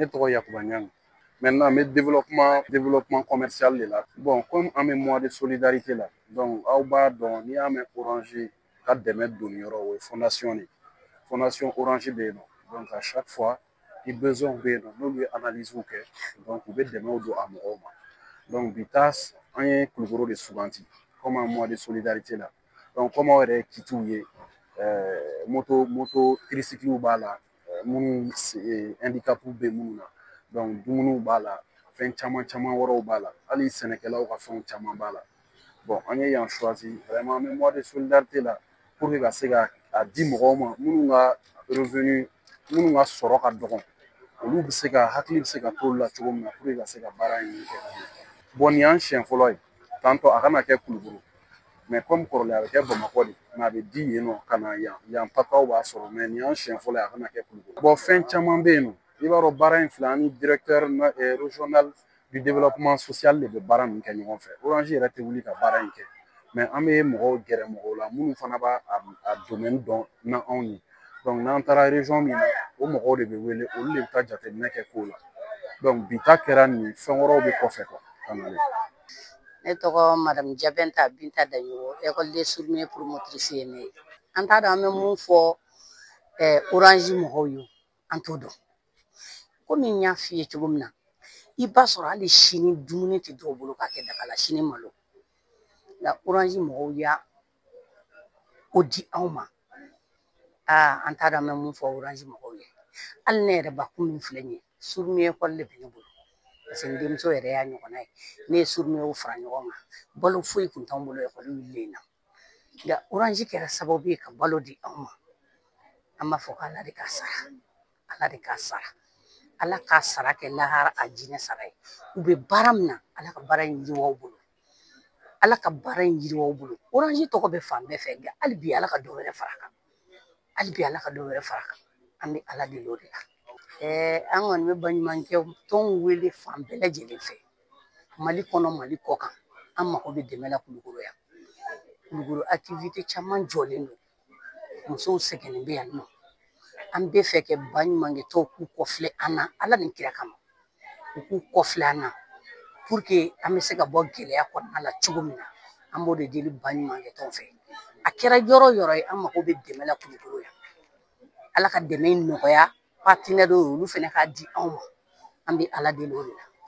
Ne tɔgɔ Yakuba Ɲang. Maintenant, n bɛ développement commercial de la. Bon, comme an bɛ mois de solidarité la, donc aw b'a dɔn, n'i y'a mɛn Orange ka dɛmɛ donni yɔrɔ, o ye fondation de ye. Fondation Orange bɛ yen nɔ. Donc à chaque fois ni besoin bɛ yen nɔ, n'olu ye analyse kɛ, donc u bɛ dɛmɛw don a mɔgɔw ma. Donc bi ta, an ye Kulukoro de suganti comme an mois de solidarité la. Donc comme aw yɛrɛ ye kitiw ye, moto tricycle b'a la, minnu handicap bɛ minnu na, donc dumuniw b'a la, fɛn caman caman wɛrɛw b'a la, hali sɛnɛkɛlaw ka fɛnw caman b'a la. Bon, an ye yan choisi vraiment, an bɛ mois de solidarité la, pour que ka se ka a di mɔgɔw ma minnu ka revenu, minnu ka sɔrɔ ka dɔgɔ, olu bɛ se ka hakili bɛ se ka t'olu la cogo min na, pour que ka se ka baara in kɛ. Bon, nin y'an siɲɛ fɔlɔ ye tantɔ a kana kɛ Kulukoro, mais comme kɔrɔlen a bɛ kɛ Bamakɔ de, mais a bɛ di yen nɔ ka na yan, yan papaw b'a sɔrɔ, mais nin y'an siɲɛ fɔlɔ ye a kana kɛ Kulukoro. Bon, fɛn caman bɛ yen nɔ, i b'a dɔn, baara in filɛ, an ni directeur régional du développement social de bɛ baara ninnu kɛ ɲɔgɔn fɛ. Orange yɛrɛ tɛ wuli ka baara in kɛ, mais an bɛ mɔgɔw gɛrɛ mɔgɔw la minnu fana b'a a domaine dɔn na anw ye. Donc n'an taara région min na, o mɔgɔw de bɛ wele, olu de bɛ taa jateminɛ kɛ kow la. Donc bi ta kɛra nin ye, fɛn wɛrɛw bɛ kɔfɛ quoi ka na. Ne tɔgɔ Madame Jabɛnta Binta Daɲɔgɔ, école de sourds promotrice ye ne ye. An t'a dɔn an bɛ mun fɔ Orange mɔgɔw ye, an t'o dɔn. Komi n y'a f'i ye cogo min na, i b'a sɔrɔ hali sini dumuni tɛ dɔw bolo k'a kɛ daga la, sini malo. Nka Orange mɔgɔw y'a o di anw ma. Aa, an t'a dɔn an bɛ mun fɔ Orange mɔgɔw ye. Hali ne yɛrɛ bakun min filɛ nin ye, sourds école de bɛ ne bolo. Parce que n denmuso yɛrɛ y'a ɲɔgɔnna ye. Ne ye sourds fara ɲɔgɔn kan. Balo foyi tun t'anw bolo ekɔli wulilen na. Nka Orange kɛra sababu ye ka balo di anw ma. An b'a fɔ k'Ala de k'a sara. Ala de k'a sara. Ala k'a sara kɛ lahara a jinɛ sara ye. U bɛ baara min na, Ala ka baara in yiriwa u bolo. Ala ka baara in yiriwa u bolo. Orange tɔgɔ bɛ fan bɛɛ fɛ, nka hali bi Ala ka dɔ wɛrɛ fara a kan. Hali bi Ala ka dɔ wɛrɛ fara a kan. An bɛ Ala deli o de la. An kɔni bɛ baɲumankɛ tɔnw wele fan bɛɛ lajɛlen fɛ. Mali kɔnɔ, Mali kɔ kan. An mako bɛ dɛmɛ la Kulukoro yan. Kulukoro activité caman jɔlen don. Musow sɛgɛnnen bɛ yan nɔ. An bɛ fɛ kɛ baɲumankɛ tɔnw k'u kɔfilɛ an na, Ala ni kira kama. U k'u kɔfilɛ an na pour que an bɛ se ka bɔ gɛlɛya kɔnɔna la cogo min na. An b'o de deli baɲumankɛ tɔnw fɛ. A kɛra yɔrɔ o yɔrɔ ye, an mako bɛ dɛmɛ la Kulukoro yan. Ala ka dɛmɛ in nɔgɔya partenaires ye, olu fana k'a di anw ma. An bɛ Ala deli o de la.